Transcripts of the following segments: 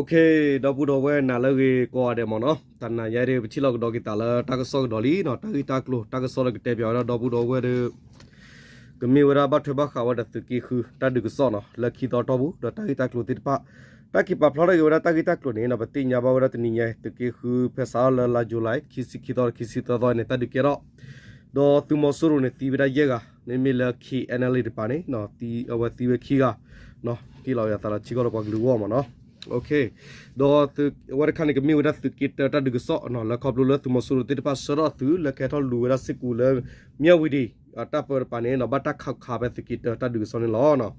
ဒီပုၢ်ဒီဝဲၢ်နၤလၢအဂ့ၤကိးဂၤဒဲးမ့ၢ်နီၤ, တနၤညါအံၤ ပထံၣ်လိာ်ကဒီးက့ၤသးလၢတၢ်ကစီၣ်ကဒီးလံနီၤ, တၢ်ဂ့ၢ်တၢ်ကျိၤ တၢ်ကစီၣ်လၢကတဲပၠးဝဲဒၣ်ဒီပုၢ်ဒီဝဲၢ်ဒီး ကမ့ၢ်ဝဲဒၣ်ဘၣ်ထွဲဘၣ်ဃးဝဲဒီးသုးက့ဃု တၢ်ဒုးကစီၣ်နီၤ လၢခံသီတီၢ်ပူၤ ဒီးတၢ်ဂ့ၢ်တၢ်ကျိၤသ့ၣ်တဖၣ်, တၢ်က့ၤပာ်ဖျါထီၣ်က့ၤဝဲဒၣ်တၢ်ဂ့ၢ်တၢ်ကျိၤန့ၣ်နီၤ ပသ့ၣ်ညါဘၣ်ဝဲဒၣ်တနံၤညါအံၤ သုးက့ဃုဖဲစးထီၣ်လၢလါယူၤလံ ခံဆံခံသီဒီးခံဆံသၢသီန့ၣ် တၢ်ဒုးကဲထီၣ် ဒီးသုးမီၤစိရိၤန့ၣ် သံဝဲဒၣ်ယဲၢ်ဂၤ, မ့မ့ၢ်လၢ K N L A တပၤန့ၣ် အဝဲသံဝဲခံဂၤ, ဟ့ၣ်လီၤယသးလီၤထံကီၢ်ဒီးပှၤကလုာ်အဂီၢ်မ့ၢ်နီၤ. ဒီးအဝဲတခါန့ၣ် ကမ့ၢ်ဝဲဒၣ်သုးက့တၢတၢ်ဒုးကစီၣ်နီၤ လၢခီဖျိလၢသုးမီၤစိရိၤသ့ၣ်တဖၣ်ဆှၢထီၣ်အသုး လၢကဟဲထီၣ်လူၤဝဲဒၣ်စ့ၢ်ကီးလၢ မၠၣ်ဝံၤဒံး တၢ်ပၢတပၤန့ၣ်နီၤ ဘၣ်တၢ်ခးခးဖဲသုးက့တၢတၢ်ဒုးကစီၣ်န့ၣ်လီၤ.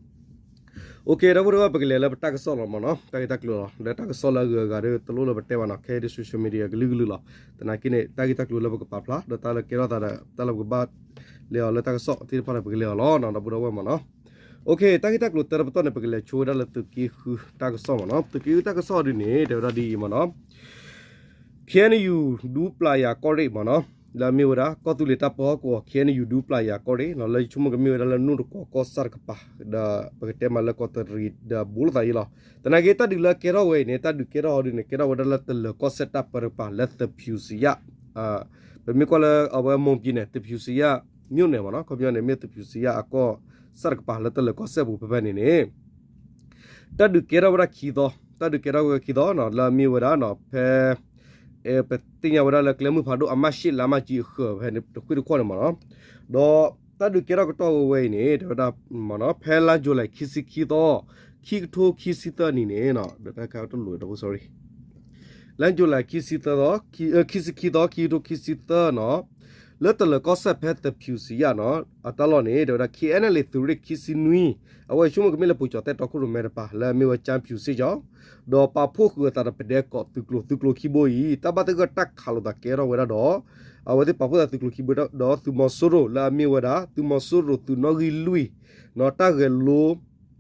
ဒီပုၢ်ဒီဝဲၢ် ပကလဲၤလၢပတၢ်ကစီၣ်လီၤမ့ၢ်နီၤ, တၢ်ဂ့ၢ်တၢ်ကျိၤလီၤ လၢတၢ်ကစီၣ်လၢအဂုၤအဂၤဒီး တလိၣ်လၢပတဲဘၣ်နီၤ ခဲအံၤဒ် social media ကလုာ်ကလုာ်လီၤ. သနာ်က့န့ၣ် တၢ်ဂ့ၢ်တၢ်ကျိၤလၢပကပာ်ဖျါ ဒီးတၢ်လၢကဲထီၣ်သးဒီး တၢ်လၢပကဘၣ်လဲၤအီၤလၢတၢ်ကစီၣ်သ့ၣ်တဖၣ်ဒီး ပကလဲၤအီၤလီၤ ဒီပုၢ်ဒီဝဲၢ်မ့ၢ်နီၤ. တၢ်ဂ့ၢ်တၢ်ကျိၤတၢတပတီၢ်န့ၣ် ပကလဲၤဆိဝဲဒၣ်လၢသုးက့ဃုတၢ်ကစီၣ်မ့ၢ်နီၤ, သုးက့ဃုတၢ်ကစီၣ်ဒ်န့ၣ် တဲဝဲဒၣ်ဒ်အံၤမ့ၢ်နီၤ K N U ဒူပျၢ်ယၤကီၢ်ရ့ၣ်မ့ၢ်နီၤ, လၢအမ့ၢ်ဝဲဒၣ် ကီၢ်သူလ့ၤတၢ်ပၢဟီၣ်ကဝီၤ K N U ဒူပျၢ်ယၤကီၢ်ရ့ၣ်နီၤ လၢယဆိကမိၣ်ကမ့ၢ်ဝဲဒၣ်လၢနူၢ်တကီၢ်ကီၢ်ဆၣ်တကပၤ ဒီးပကတဲမးလၢကီးတရံးဒီးဘူးလိာ်သးအံၤလီၤ. သနာ်က့တၢ်ဒုးလၢကဲထီၣ်ဝဲအံၤန့ၣ် တၢ်ဒုးကဲထီၣ်ဟီဒ်န့ၣ် ကဲထီၣ်ဝဲဒၣ်လၢတလၢၤကီၢ်စဲၣ်တၢ်ပၢတကပၤ လၢသဖၠူစံယၣ် ပမ့ၢ်ကွၢ်လၢအဝဲမိၢ်ပံၤန့ၣ် သဖၠူစံယၣ် မြို့နယ်မ့ၢ်နီၤ, ခီပညီန့ၣ် မ့ၢ်သဖၠူစံယၣ်အကီၢ်ဆၣ်တကပၤ လၢတလၢၤကီၢ်စဲၣ်ပူၤဖဲဖဲန့ၣ်န့ၣ် တၢ်ဒုးကဲထီၣ်ဝဲဒၣ်ခံသီ, တၢ်ဒုးကဲထီၣ်ဝဲခံသီနီၤ လၢအမ့ၢ်ဝဲဒၣ်နီၤ ဖဲ ပသ့ၣ်ညါဝဲဒၣ်လၢကျဲမုၢ်ဖးဒိၣ်အမးရှ့ၣ်လါမးကၠံအဃၢၤဖဲန့ၣ် တခွံတခီန့ၣ်မ့ၢ်နီၤ, ဒီးတၢ်ဒုးကဲထီၣ်ကတီၢ်ဝဲဝဲအံၤန့ၣ် တဲဝဲဒၣ်မ့ၢ်နီၤ ဖဲလါယူၤလံ ခံဆံခံသီ ခံကထိခံဆံသၢနံၣ်န့ၣ်နီၤ ဒီးတၢ်ကဲထီၣ်တလိာ်ဒီးဖိ sorry လါယူၤလံ ခံဆံသၢသီ ခံဆံခံသီ ခံကထိခံဆံသၢနီၤ လၢတလၢၤကီၢ်စဲၣ်ဖဲသဖၠူစံယၣ်နီၤ အတၢ်လီၢ်န့ၣ် တဲဝဲဒၣ် K N L A သုးရ့ၣ်ခံဆံနွံ အဝဲဆိကမိၣ်ကမ့ၢ်လၢပူၤကၠီၤသဲၣ်တီခိၣ်ရိၣ်မဲတပၤ လၢအမ့ၢ်ဝဲကၠါဖၠူစ့ၣ်ကၠီၤ ဒီးပာ်ဖှိၣ်ဃုာ်အသးဒီးပဒဲကီးသုးကျိၤ သုးကျိၤခံဘိအံၤ တၢ်ဘၣ်သဂၢၢ်တၢ်ခးလိာ်သးကဲထီၣ်ဝဲဒၣ်ဒီး အဝဲသ့ၣ်ပာ်ဖှိၣ်သးသုးကျိၤခံဘိဒီးသုးမီၤစိရိၤလၢအမ့ၢ်ဝဲဒၣ် သုးမီၤစိရိၤသုးနီၣ်ဂံၢ်လွံၢ်နီၤ တၢ်ဂဲၤလိ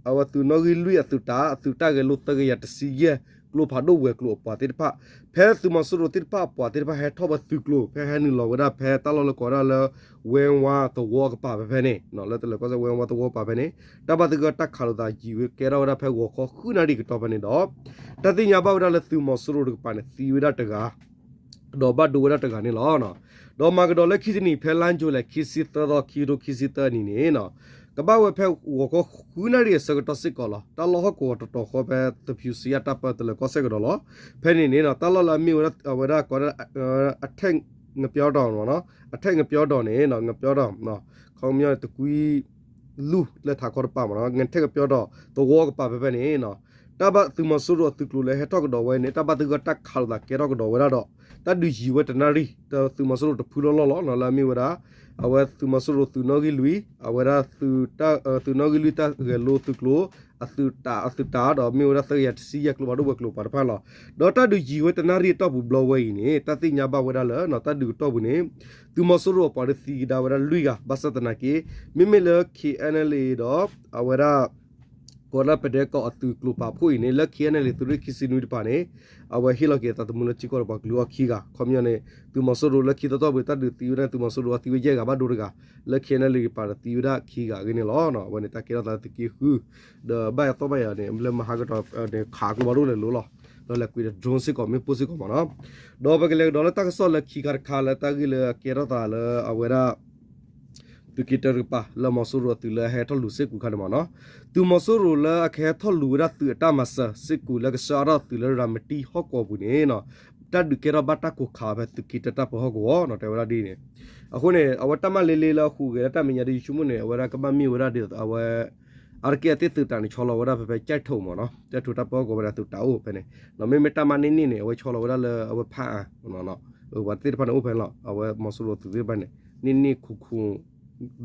အဝဲသုးနီၣ်ဂံၢ်လွံၢ်အသုးတၢ် အသုးတၢ်ဂဲၤလိသၢကယၤတဆံယဲၢ် ကျိဖးဒိၣ်ဝဲၤကျိၤအပှၤသ့ၣ်တဖၣ် ဖဲသုးမီၤစိရိၤသ့ၣ်တဖၣ်အပှၤသ့ၣ်တဖၣ်ဟဲထီၣ်ဝဲသုးကျိၤ ဖဲဟဲနုာ်လီၤဝဲဒၣ်ဖဲတၢ်လီၢ်လၢကိးဝဲဒၣ်လၢ ဝဲဝါသဝီကပၤဖဲဖဲန့ၣ် လၢတလၢၤကီၢ်စဲၣ် ဝဲဝါသဝီကပၤဖဲန့ၣ် တၢ်ဘၣ်သဂၢၢ်တၢ်ခးလိာ်သးယံာ်ဝဲကဲထီၣ်ဝဲဒၣ်ဖဲဂီၤခီဃုနၣ်ရံၣ်ကတီၢ်ဖဲန့ၣ်ဒီး တၢ်သ့ၣ်ညါဘၣ်ဝဲဒၣ်လၢသုးမီၤစိရိၤတကပၤန့ၣ် သံဝဲဒၣ်တဂၤ ဒီးဘၣ်ဒိဝဲဒၣ်တဂၤန့ၣ်လီၤ. ဒီးမၤကဒီးလၢခံတနံၤ ဖဲလါယူၤလံ ခံဆံသၢသီ ခံကထိခံဆံသၢနံၣ်န့ၣ် ကဘၣ်ဝဲဖဲဂီၤခီဃုနၣ်ရံၣ်အဆၢကတီၢ်စ့ၢ်ကီးလီၤ. တၢ်လီၢ်ဟီၣ်ကဝီၤတတီၤဃီဖဲသဖၠူစံယၣ်တၢ်ပၢတလၢၤကီၢ်စဲၣ်ကဒီးလီၤ. ဖဲန့ၣ်န့ၣ် တၢ်လီၢ်လၢအမ့ၢ်ဝဲဒၣ် အဝဲဒၣ်ကိးဝဲဒၣ် အထဲငပျီဒီး အထဲငပျီဒီးန့ၣ် ငပျီဒီး ခီပညီန့ၣ် တကွံ လူၢ်လၢထးခီတပၤမ့ၢ်နီၤ ထဲငပျီဒီး သဝီကပၤဖဲဖဲန့ၣ် တၢ်ဘၣ်သုးမီၤစိရိၤအသုးကျိၤလၢဟဲထီၣ်ကဒီးဝဲန့ၣ် တၢ်ဘၣ်သဂၢၢ်တၢ်ခးလိာ်သးကဲထီၣ်ကဒီးဝဲဒၣ်ဒီး တၢ်ဒုးယံာ်ဝဲတနၣ်ရံၣ် သုးမီၤစိရိၤတဖုလီၢ်လီၢ်လီၤ လၢအမ့ၢ်ဝဲဒၣ် အဝဲသုးမီၤစိရိၤသုးနီၣ်ဂံၢ်လွံၢ် အဝဲဒၣ် သုးနီၣ်ဂံၢ်လွံၢ်တၢ်ဂဲၤလိသုးကျိၤ အသုးတၢ် အသုးတၢ်ဒီးမ့ၢ်ဝဲဒၣ်သၢကယၤတဆံယဲၢ်ကျိဖးဒိၣ်ဝဲၤကျိၤပှၤတဖၣ်လီၤ. ဒီးတၢ်ဒုးယံာ်ဝဲတနၣ်ရံၣ်အတီၢ်ပူၤဘျီဝဲအံၤန့ၣ် တၢ်သ့ၣ်ညါဘၣ်ဝဲဒၣ်လၢတၢ်ဒုးကတီၢ်ပူၤန့ၣ် သုးမီၤစိရိၤအပှၤဒီးသံကဒါဝဲဒၣ်လွံၢ်ဂၤ ဘၣ်ဆၣ်သနာ်က့ မ့မ့ၢ်လၢ K N L A ဒီး အဝဲဒၣ် ကိးဒၣ်ပဒဲကီးအသုးကျိၤပာ်ဖှိၣ်အံၤန့ၣ် လၢ K N L A သုးရ့ၣ်ခံဆံနွံတပၤန့ၣ် အဝဲဟ့ၣ်လီၤက့ၤအသးသမူလၢထံကီၢ်ဒီးပှၤကလုာ်အဂီၢ်ခံဂၤ ခီပညီန့ၣ် သုးမီၤစိရိၤလၢခံတီတီပူၤတၢ်ဒုးသံဝဲဒၣ်သုးမီၤစိရိၤအသံဝဲယဲၢ်ဂၤဘၣ်ဒိတဂၤ လၢ K N L A တပၤဒီးသံဝဲဒၣ်ခံဂၤအဂ့ၢ်န့ၣ်လီၤ. အဝဲန့ၣ်တၢ်ကဲထီၣ်သးလၢသုးက့ဃု ဒီးဘၣ်ယၤသီဘၣ်ယၤန့ၣ် လၢမဟါကတီၢ်န့ၣ် ခးကျိဖးဒိၣ်လဲၤလိၤလီၤ. ဒီးလဲၤကွံာ်ဒီး drone စ့ၢ်ကီး မ့ၣ်ပိၢ်စ့ၢ်ကီးမ့ၢ်နီၤ. ဒီးပကလဲၤကဒီးလၢတၢ်ကစီၣ်လၢခံခါတခါလၢတၢ်ဂ့ၢ်လၢအကဲထီၣ်သးလၢအဝဲဒၣ် သုးက့တၢတကပၤ လၢမီၤစိရိၤအသုးလၢအဟဲထီၣ်လူၤစ့ၢ်ကီးခါန့ၣ်မ့ၢ်နီၤ, သုးမီၤစိရိၤလၢအကဟဲထီၣ်လူၤဝဲဒၣ်သုးအတၢ်မၤစၢၤစ့ၢ်ကီးလၢကစၢ်အါထီၣ်သုးလၢရၤမတံဟီၣ်ကဝီၤပူၤန့ၣ်နီၤ, တၢ်ဒုးကဲထီၣ်ဘၣ်တၢ်ကိးခးဖဲသုးက့တၢတၢ်ပၢဟီၣ်ကဝီၤနီၤ တဲဝဲဒၣ်ဒ်န့ၣ်. အဃိန့ၣ် အဝဲတၢ်မၤလ့လ့လၢအဃိဂဲၤလၢတၢ်မဲာ်ညါဒီး ယဆိကမိၣ်န့ၣ် အဝဲဒၣ်ကဘၣ်မ့ၢ်ဝဲဒၣ်ဒ်အဝဲ အါတက့ၢ်အသ့ၣ်သုးတၢ်န့ၣ် ဆီလီၤဝဲဒၣ်ဖဲဖဲကၠဲၣ်ထိးမ့ၢ်နီၤ, ကၠဲၣ်ထိးတၢ်ပၢဟီၣ်ကဝီၤဝဲဒၣ်သုးတၢ်အိၣ်ဖဲန့ၣ်, မ့မ့ၢ်တၢ်မၤန့ၢ်န့ၢ်န့ၣ် အဝဲဆီလီၤဝဲဒၣ်လၢအဝဲဖးအါ ပှၤသ့ၣ်တဖၣ်န့ၣ်အိၣ်ဖဲန့ၣ်လီၤ. အဝဲမီၤစိရိၤသုးသ့ၣ်တဖၣ်န့ၣ် န့ၢ်န့ၢ်ခူခူ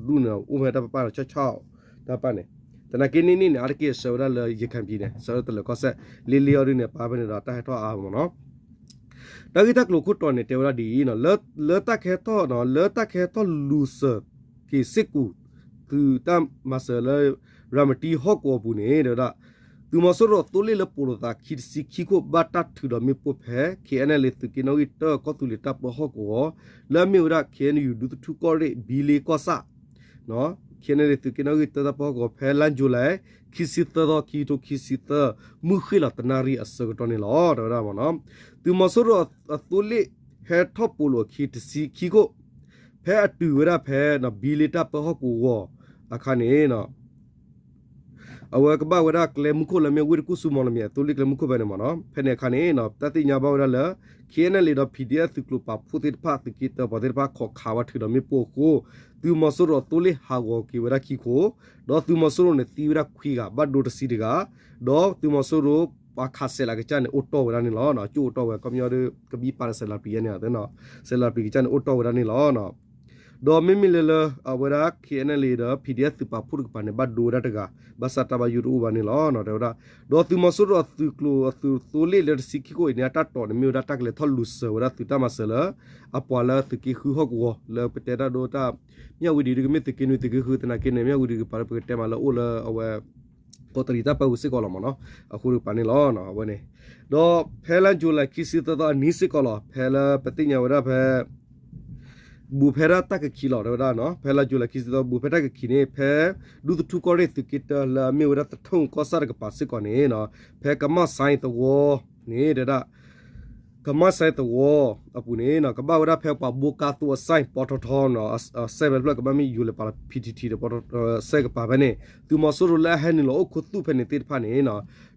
ဒူၣ်န့ၣ် အိၣ်ဖဲတၢ်ပပၢ်ဒီးဆီဆီ တၢ်ပၢ်န့ၣ်, သနာ်က့န့ၢ်န့ၢ်န့ၣ် အါတက့ၢ်အဆှၢဝဲဒၣ်လၢယခၣ်ပံၤန့ၣ် ဆှၢဝဲတလၢၤကီၢ်စဲၣ် လ့လ့အီၤဒ်န့ၣ် ပၢ်ဖဲန့ၣ်ဒီးတၢ်ဟဲထီၣ်အါမ့ၢ်နီၤ. တၢ်ဂ့ၢ်တၢ်ကျိၤခိၣ်တီန့ၣ် တဲဝဲဒၣ်ဒ်အံၤ, လၢတၢ်ကဟဲထီၣ် လၢတၢ်ကဟဲထီၣ်လူၤစၢၤက့ၤစ့ၢ်ကီး သုးတၢ်မၤစၢၤလၢ ရၤမတံဟီၣ်ကဝီၤပူၤန့ၣ် တဲဝဲဒၣ် သုးမီၤစိရိၤသိလ့ၣ်လၢပိာ်လိာ်သးခံတဆံခံခိၣ် ဘၣ်တၢ်ထုးဒီးမ့ၣ်ပိၢ်ဖဲ ခ့ၣ်အဲၣ်အဲၣ်လ့ သုးက့နီၣ်ဂံၢ်တၢ ကီၢ်သူလ့ၤတၢ်ပၢဟီၣ်ကဝီၤ လၢအမ့ၢ်ဝဲဒၣ် ခ့ၣ်အဲၣ်ယူၣ် ဒူသထူၣ်ကီၢ်ရ့ၣ် ဘံလ့ကီၢ်ဆၣ် KNLA သုးက့နီၣ်ဂံၢ်တၢတၢ်ပၢဟီၣ်ကဝီၤ ဖဲလါယူၤလံ ခံဆံသၢသီ ခံကထိခံဆံသၢ မုၢ်ဃ့ၢ်လီၤတနၣ်ရံၣ်အဆၢကတီၢ်န့ၣ်လီၤ. တဲဝဲဒၣ်မ့ၢ်နီၤ, သုးမီၤစိရိၤအသိလ့ၣ် ဟဲထီၣ်ပိာ်လိာ်အခံတဆံခံခိၣ် ဖဲအတုၤဝဲဒၣ်ဖဲ ဘံလ့တၢ်ပၢဟီၣ်ကဝီၤအခါန့ၣ် အဝဲကဘၣ်ဝဲဒၣ်ကျဲမုၢ်ခိၣ်လၢမ့ၢ်ဝ့ၢ်တကူၣ်ဆူမီလမ့ၢ်အသိလ့ၣ်ကျဲမုၢ်ခိၣ်ဖဲန့ၣ်မ့ၢ်နီၤ, ဖဲန့ၣ်အခါန့ၣ် တၢ်သ့ၣ်ညါဘၣ်ဝဲဒၣ်လၢ KNLA ဒီး PDF သုးကျိၤပာ်ဖှိၣ်သ့ၣ်တဖၣ် သုးက့တၢပှၤသ့ၣ်တဖၣ် ခိးခးဝဲထုးဒီးမ့ၣ်ပိၢ်အဃိ သုးမီၤစိရိၤအသိလ့ၣ်ဟးဂီၤက့ၤဝဲဒၣ်ခံခိၣ်, ဒီးသုးမီၤစိရိၤန့ၣ်သံဝဲဒၣ်ခွံဂၤ ဘၣ်ဒိတဆံတဂၤ, ဒီးသုးမီၤစိရိၤပှၤခးစဲးလးကစၢ်န့ၣ် အိၣ်တီၢ်ဝဲဒၣ်န့ၣ်လီၤ. ကၠိအိၣ်တီၢ်ဝဲ ခီပညီဒီးကဘံၣ်ပာ်ဒီးစဲးလးပျံၤယဲန့ၣ် စဲးလးပျံၤကစၢ်န့ၣ် အိၣ်တီၢ်ဝဲဒၣ်န့ၣ်လီၤ. ဒီးမ့မ့ၢ်လၢလၢ အဝဲဒၣ် KNLA ဒီး PDF သုးပာ်ဖှိၣ်တကပၤန့ၣ် ဘၣ်ဒိဝဲဒၣ်တဂၤ ဘၣ်ဆၣ်တၢ်ဘၣ်ယိၣ်တအိၣ်ဘၣ်န့ၣ်လီၤ. တဲဝဲဒၣ် ဒီးသုးမီၤစိရိၤအသုးကျိၤအသုးသိလ့ၣ်လၢတဆံခံခိၣ်အံၤန့ၣ် အတၢ်တိာ်န့ၣ်မ့ၢ်ဝဲဒၣ်တၢ်ကလဲၤထီၣ်လူၤစၢၤဝဲဒၣ်သုးတၢ်မၤစၢၤလၢ အပှၤလၢသုးက့ဃုဟီၣ်ကဝီၤ လၢပတဲတၢ်ဒိတၢ် မၠၣ်ဝံၤဒံးဒုကမ့ၢ်သုးက့နွံ သုးက့ဃု သနာ်က့န့ၣ် မၠၣ်ဝံၤဒံးကပၤလၢပကတဲမးလၢအိၣ်လၢအဝဲ ကီးတရံးတၢ်ပၢပူၤစ့ၢ်ကီးလီၤမ့ၢ်နီၤ, အဃိတကပၤန့ၣ်လီၤ. အဝဲန့ၣ် ဒီးဖဲလါယူၤလံ ခံဆံသၢသီအနံၤစ့ၢ်ကီးလီၤ. ဖဲလၢပသ့ၣ်ညါဝဲဒၣ်ဖဲ ဘူးဖဲဒၣ်တၢ်ကခံးလီၤ တဲဝဲဒၣ်နီၤ, ဖဲလါယူၤလံ ခံဆံသၢ ဘူးဖဲတၢ်ကခံးန့ၣ် ဖဲ ဒူသထူကီၢ်ရ့ၣ်သုးက့တၢလၢအမ့ၢ်ဝဲဒၣ်သထူကီၢ်ဆၣ်တကပၤစ့ၢ်ကီးန့ၣ် ဖဲကမၣ်စဲသဝီန့ၣ် တဲဒၣ် ကမၣ်စဲသဝီအပူၤန့ၣ် ကဘၣ်ဝဲဒၣ်ဖဲပှၤဘိကါသိအစဲ ပီထီထီနီၤ, အစဲဖဲတဖျၢၣ်ကဘၣ်မ့ၢ်ယူၤလဲၤပာ်လီၤ PTT ဒီး စဲကပၤဖဲန့ၣ် သုးမီၤစိရိၤလၢအဟဲနုာ်လီၤအိၣ်ခူသူၣ်ဖဲန့ၣ်သ့ၣ်တဖၣ်န့ၣ်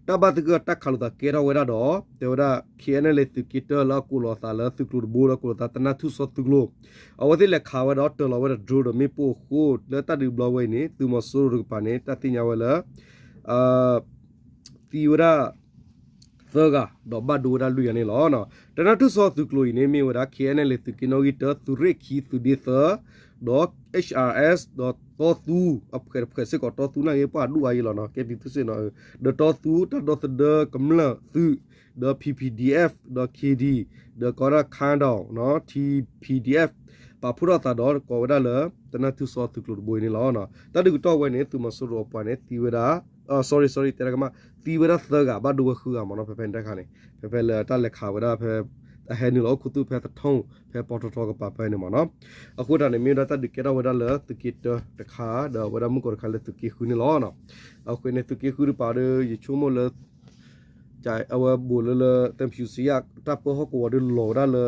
တၢ်ဘၣ်သဂၢၢ်တၢ်ခးလိာ်သးကဲထီၣ်ဝဲဒၣ်ဒီး တဲဝဲဒၣ် KNLA သုးက့တၢလၢအကိးလီၤအသးလၢသုးကျိၤတဘိလၢအကိးလီၤသးသနၢ်ထူၣ်စီသုးကျိၤ အဝဲသ့ၣ်လဲၤခးဝဲဒီးတၢၤလီၤဝဲဒီး drone ဒီးမ့ၣ်ပိၢ်အဃိ လၢတၢ်ဒုးဘျီဝဲအံၤန့ၣ် သုးမီၤစိရိၤတကပၤန့ၣ် တၢ်သ့ၣ်ညါဝဲလၢ သံဝဲဒၣ် သၢဂၤ ဒီးဘၣ်ဒိဝဲဒၣ်လွံၢ်ဂၤန့ၣ်လီၤ. တနၢ်ထူၣ်စီသုးကျိၤအံၤန့ၣ် မ့ၢ်ဝဲဒၣ် KNLA သုးက့နီၣ်ဂံၢ်တၢ သုးရ့ၣ်ခံ သုးဒ့သၢ ဒီး HRS ဒီးတီသူ အဖှဲးတဖှဲးစ့ၢ်ကီး တီသူနာ်က့ ပှၤဒူၣ်အါယံလီၤနီၤ ကဲပံသူစ့ၣ်နီၤ ဒီးတီသူ တၢ်ဒီသဒၢကမျၢၢ်သုး ဒီး P P D F ဒီး K D ဒီးကီးဒၣ် ခါဒီး T P D F ပာ်ဖှိၣ်ထီၣ်သးဒီးကိးဝဲဒၣ်လၢ တနၢ်ထူၣ်စီသုးကျိၤတဘိအံၤန့ၣ်လီၤ. တၢ်ဒုးကတီၢ်ဝဲန့ၣ် သုးမီၤစိရိၤအပှၤန့ၣ် သံဝဲဒၣ် sorry sorry တဲတၢ်ကမၣ် သံဝဲဒၣ်သၢဂၤ ဘၣ်ဒိဝဲဃုဂၤမ့ၢ်နီၤ ဖဲဖဲန့ၣ်တခါန့ၣ် ဖဲဖဲလၢတၢ်လဲၤခးဝဲဒၣ်ဖဲ အဟဲနုာ်လီၤအိၣ်ခူသူၣ်ဖဲသထူ ဖဲပီထီထီကပၤဖဲန့ၣ်မ့ၢ်နီၤ အဃိတၢ်န့ၣ် မ့ၢ်ဝဲဒၣ်တၢ်ဒုးကဲထီၣ်ဝဲဒၣ်လၢသုးက့တၢတခါ ဒီးအဝဲဒၣ်မုၢ်ကီးတခါလၢသုးက့ဃုန့ၣ်လီၤ. အဃိန့ၣ် သုးက့ဃုတပၤဒီး ယဆိကမိၣ်လၢ အဝဲဘူးလၢလၢ တၢ်ဖၠူစံယၣ် တၢ်ပၢဟီၣ်ကဝီၤဒီးလီၤဝဲဒၣ်လၢ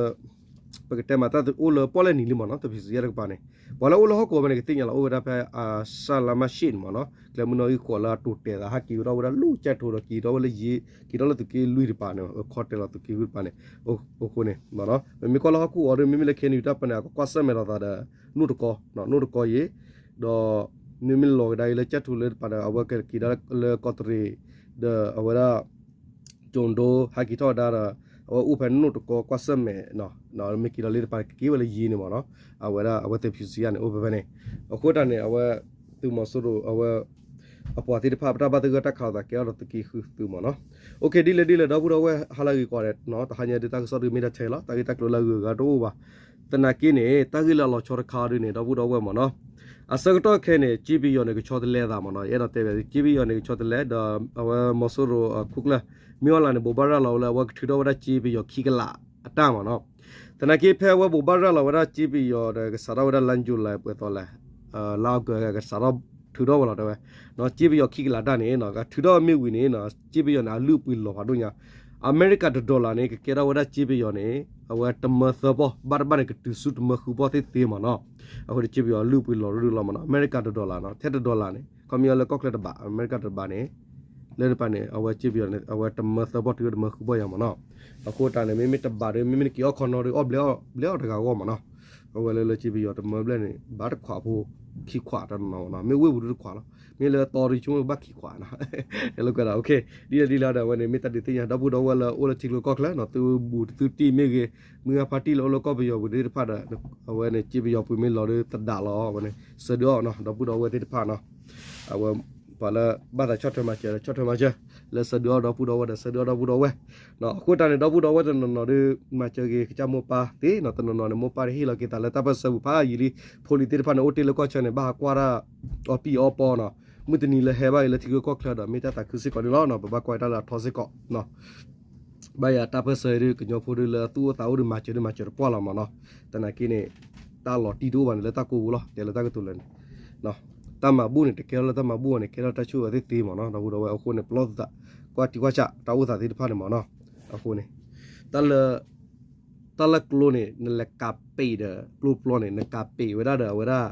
ပကတဲမးတၢ်အိၣ်လၢပီၣ်လဲၣ်နံၤလံမ့ၢ်နီၤ တၢ်ဖၠူစံယၣ်တကပၤန့ၣ် ပှၤလၢအိၣ်လၢဟီၣ်ကဝီၤဖဲန့ၣ် ကသ့ၣ်ညါလီၤ အိၣ်ဝဲဒၣ်ဖဲအစၢ်လါမၢ်ၡ့ၣ်န့ၣ်မ့ၢ်နီၤ ကျဲမုၢ်နီၣ်ဂံၢ်ဃိးလၢအတိာ်တဲာ်သး ဟဲက့ၤဝဲဒၣ်ဝဲဒၣ်လၢကၠဲၣ်ထိဒီး က့ၤထီၣ်ဝဲလၢယ့ က့ၤထီၣ်လၢသုးက့လွံၢ်တပၤန့ၣ် ခီတဲာ်လီၤသုးက့ဃုတပၤန့ၣ် အဃိန့ၣ် မ့မ့ၢ်ကွၢ်လၢဟီၣ်ခိၣ်အီၤဒီး မ့မ့ၢ်လၢ K N U တၢ်ပၢန့ၣ် အကကွၢ်ဆၢၣ်မဲာ်လီၤသးဒီး နိၣ်တကီ နိၣ်တကီယ့ ဒီး မ့မ့ၢ်လီၤကဒါအံၤလၢကၠဲၣ်ထိလၢတပၤဒီး အဝဲကက့ၤဒၣ်လၢကီးတရံး ဒီးအဝဲဒၣ် ကၠိၤဒိ ဟဲက့ၤထီၣ်ဝဲဒၣ်ဒီး အဝဲအိၣ်ဖဲနိၣ်တကီကွၢ်ဆၢၣ်မဲာ် မ့ၢ်က့ၤလီၤလၢတပၤ ကက့ၤဝဲလၢယ့န့ၣ်မ့ၢ်နီၤ အဝဲဒၣ်အဝဲသ့ၣ်ဖၠူစံယၣ်န့ၣ် အိၣ်ဖဲဖဲန့ၣ် အဃိတၢ်န့ၣ် အဝဲ သုးမီၤစိရိၤ အဝဲ အပှၤသ့ၣ်တဖၣ် ပတၢ်ဘၣ်သဂၢၢ်တၢ်ခးလိာ်သးကဲထီၣ်ဒီးသုးက့ဃုသုးမ့ၢ်နီၤ အိၣ်ခ့ ဒ်လဲၣ်ဒ်လဲၣ် ဒီပုၢ်ဒီဝဲၢ်ဟါလၢအဂ့ၤကိးဂၤဒဲး တဟါညါဒ်တၢ်ကစီၣ်ဒ်မ့ၢ်တၢ်ထဲလီၤ တၢ်ဂ့ၢ်တၢ်ကျိၤလၢအဂုၤအဂၤတအိၣ်ဘၣ် သနာ်က့န့ၣ် တၢ်ဂ့ၢ်လၢအလီၤဆီတခါအီၤဒ်န့ၣ် ဒီပုၢ်ဒီဝဲၢ်မ့ၢ်နီၤ အဆၢကတီၢ်ခဲအံၤန့ၣ် ကၠ့ပယီၤန့ၣ် ကဆီတလဲအသးမ့ၢ်နီၤ ယအဲၣ်ဒိးတဲဘၣ် ကၠ့ပယီၤန့ၣ် ကဆီတလဲ ဒီးအဝဲမီၤစိရိၤအခိၣ်ကျၢၢ် မ့ၢ်အီလၢ်န့ၣ် ဘိးဘၣ်ရၤလီၤဝဲလၢအဝဲကထုးထီၣ်ဝဲဒၣ်ကၠ့ပယီၤခံကလးအတၢ်မ့ၢ်နီၤ သနာ်က့ဖဲအဝဲဘိးဘၣ်ရၤလီၤဝဲဒၣ်ကၠ့ပယီၤဒီး ကစးထီၣ်ဝဲဒၣ်လါယူၤလံ ပှဲၤသီလဲၣ် လါအီကူး ကစးထီၣ်ထုးထီၣ်ဝဲလီၤတဲဝဲ ကၠ့ပယီၤခံကလးတၢ်န့ၣ် ကထုးထီၣ်မ့ၢ်ဝံၤန့ၣ် ကၠ့ပယီၤန့ၣ် အလုၢ်အပှ့ၤလီၤဖးဒိၣ်ညါ အမဲရကၤတ dollar န့ၣ် ကကဲထီၣ်ဝဲဒၣ်ကၠ့ပယီၤန့ၣ် အဝဲတမၢသၢပီၢ် ဘၣ်တဘၣ်န့ၣ် ကတုၤဆူတမၢဃုပီၢ်သ့သ့မ့ၢ်နီၤ အဃိန့ၣ် ကၠ့ပယီၤလုၢ်ပှ့ၤလီၤရူၢ်လီၤမ့ၢ်နီၤ အမဲရကၤတ dollar နီၤ ထဲတ dollar န့ၣ် ခီပညီလၢကီၢ်ချၢတဘး အမဲရကၤတဘးန့ၣ် လၢတပၤန့ၣ် အဝဲကၠ့ပယီၤန့ၣ် အဝဲတမၢသၢပီၢ်တုၤဝဲတမၢဃုပီၢ်ယၤမ့ၢ်နီၤ အဃိတၢ်န့ၣ် မ့မ့ၢ်တဘးဒီး မ့မ့ၢ်နက့ၤအီၣ်ခီနီၤဒီး အီၣ်ဘျဲအီၣ်တဂၤဂီၢ်မ့ၢ်နီၤ အဝဲလၢလၢကၠ့ပယီၤတမၢဘျဲၣ်န့ၣ် ဘၣ်တခွးဖိ ခံခွးတနီၤနီၤမ့ၢ်နီၤ မ့ၢ်ဝ့ၢ်ပူၤဒုတခွးလီၤ မ့ၢ်လၢတီဒုဆိကမိၣ်ဘၣ်ခံခွးနီၤ လၢကွဲးဒၣ် ဒ်လဲၣ်ဒ်လဲၣ်ဒီး အဝဲန့ၣ် မ့ၢ်တၢ်ဒုးသ့ၣ်ညါ ဒီပုၢ်ဒီဝဲၢ်လၢအိၣ်လၢထံကျိကီၢ်ချၢနီၤ သုဘူးသုတံၢ်မ့ၢ်ဂ့ၤ မုၢ်ဂၢ်ဖါတံၢ်လၢအိၣ်လၢကီၢ်ပယီၤပူၤသ့ၣ်တဖၣ်ဒီး အဝဲန့ၣ် ကၠ့ပယီၤပူၤမ့ၢ်လီၤဒီးသဒးလီၤ အဝဲန့ၣ် ဆၢဒုးအီၣ်နီၤ ဒီပုၢ်ဒီဝဲၢ်သ့ၣ်တဖၣ်နီၤ အဝဲ ပှၤလၢဘၣ်သးဆီၣ်ထွဲမၤစၢၤဒီးဆီၣ်ထွဲမၤစၢၤ လၢဆၢဒုးအီၣ်ဒီပုၢ်ဒီဝဲၢ်ဒီးဆၢဒုးအီၣ်ဒီပုၢ်ဒီဝဲၢ် အဃိတၢ်န့ၣ် ဒီပုၢ်ဒီဝဲၢ်တနီၤနီၤဒီး မၤစၢၤက့ၤကစၢ်မိၢ်ပၢ်သ့နီၤ တနီၤနီၤန့ၣ် မိၢ်ပၢ်တဟ့ၣ်လီၤက့ၤသးလၢတၢ်ပၢၢ်ဆၢပူၤဖးယံာ်လံ ဖိလံၤသ့ၣ်တဖၣ်န့ၣ် အိၣ်တ့ၢ်လၢကီၢ်ဆၢန့ၣ် ဘၣ်ဟးကွၢ်တၢ်အီပံၢ်အီပီနီၤ မုၢ်တနံၤလၢဟဲဘၣ်အံၤလၢထံကျိကီၢ်ချၢဒီး မ့ၢ်တၢ်သးခုစ့ၢ်ကီးန့ၣ်လီၤနီၤ ပဘၣ်ကွၢ်တၢ်လၢအထီစ့ၢ်ကီး ဘၣ်ယၤတၢ်ပၢၢ်ဆၢအံၤဒုး ကညီဖိဒုးလၢသူၣ်အိၣ်သးအိၣ်ဒုးမၤစၢၤဒုးမၤစၢၤတပှၢ်လီၤမ့ၢ်နီၤ သနာ်က့န့ၣ် တၢ်လီၤတံၢ်တအိၣ်ဘၣ်န့ၣ်လၢတၢ်ကိးပူၤလီၤ တဲလၢတၢ်ကတိၤလၢာ်န့ၣ် တၢ်မၤဘူၣ်န့ၣ် တကဲထီၣ်လၢတၢ်မၤဘူၣ်အီၤန့ၣ် ကဲထီၣ်တၢ်ဆိၣ်ဂ့ၤသ့သ့မ့ၢ်နီၤ. ဒီပုၢ်ဒီဝဲၢ်အဃိန့ၣ် ပလီၢ်သုသး ကွၢ်ထံကွၢ်ဆးတၢ်အိၣ်သးသ့ၣ်တဖၣ်န့ၣ်မ့ၢ်နီၤ. အဃိန့ၣ် တၢ်လၢ တၢ်လၢကျိန့ၣ် နလဲၤကးပ့ၤဒီးကျိပျီန့ၣ် နကးပ့ၤဝဲဒၣ်ဒီးအဝဲဒၣ်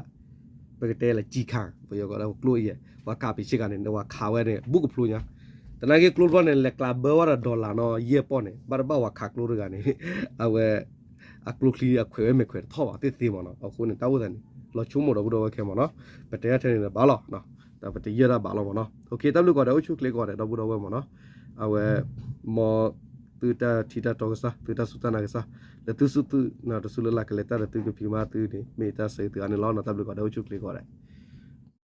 ပကတဲလၢ ကျီခါ ပယီၤကိးဒၣ်ကျိအံၤ ပှၤကးပ့ၤဆ့ကၤန့ၣ် နဝၤခးဝဲန့ၣ် ဘူးကဖျိညါ. သနာ်က့ကျိပျီန့ၣ် လဲၤကျးဘၢဝဲဒီး dollar နီၤ ယဲၢ်ပီၢ်န့ၣ် ဘၣ်တဘၣ်ဝၤခးကျိတဂၤန့ၣ် အဝဲ အကျိချံအခွဲးဝဲမဲာ်ခွဲးတထီၣ်ဘၣ်သ့သ့မ့ၢ်နီၤ. အဃိန့ၣ် တၢ်အိၣ်သးန့ၣ် လီၤဆိကမိၣ်ဒီပုၢ်ဒီဝဲၢ်ခဲမ့ၢ်နီၤ. ပတဲတၢ်ထဲန့ၣ်ဒီးဘၣ်လီၤ ပတယဲၢ်တၢ်ဘၣ်လီၤမ့ၢ်နီၤ. တၢ်ဘျုးကိးဂၤဒဲး အိၣ်ဆူၣ်ချ့ကိးဂၤဒဲး ဒီပုၢ်ဒီဝဲၢ်မ့ၢ်နီၤ. အဝဲ မ်သုတၢ်ထံၣ်တၢ်တီကစၢ် သုတၢ်စူၢ်တၢ်နာ်ကစၢ် လၢသုစူၢ်သုနာ်တစူၢ်လၢ်လၢ်ကလဲၤတၢ်ဒီးသုကဖံးမၤသုန့ၣ် မ့ၢ်တၢ်ဆၢဂ့ၤသုအါန့ၣ်လီၤ. တၢ်ဘျုးကိးဂၤဒဲး အိၣ်ဆူၣ်ချ့ကိးဂၤဒဲး.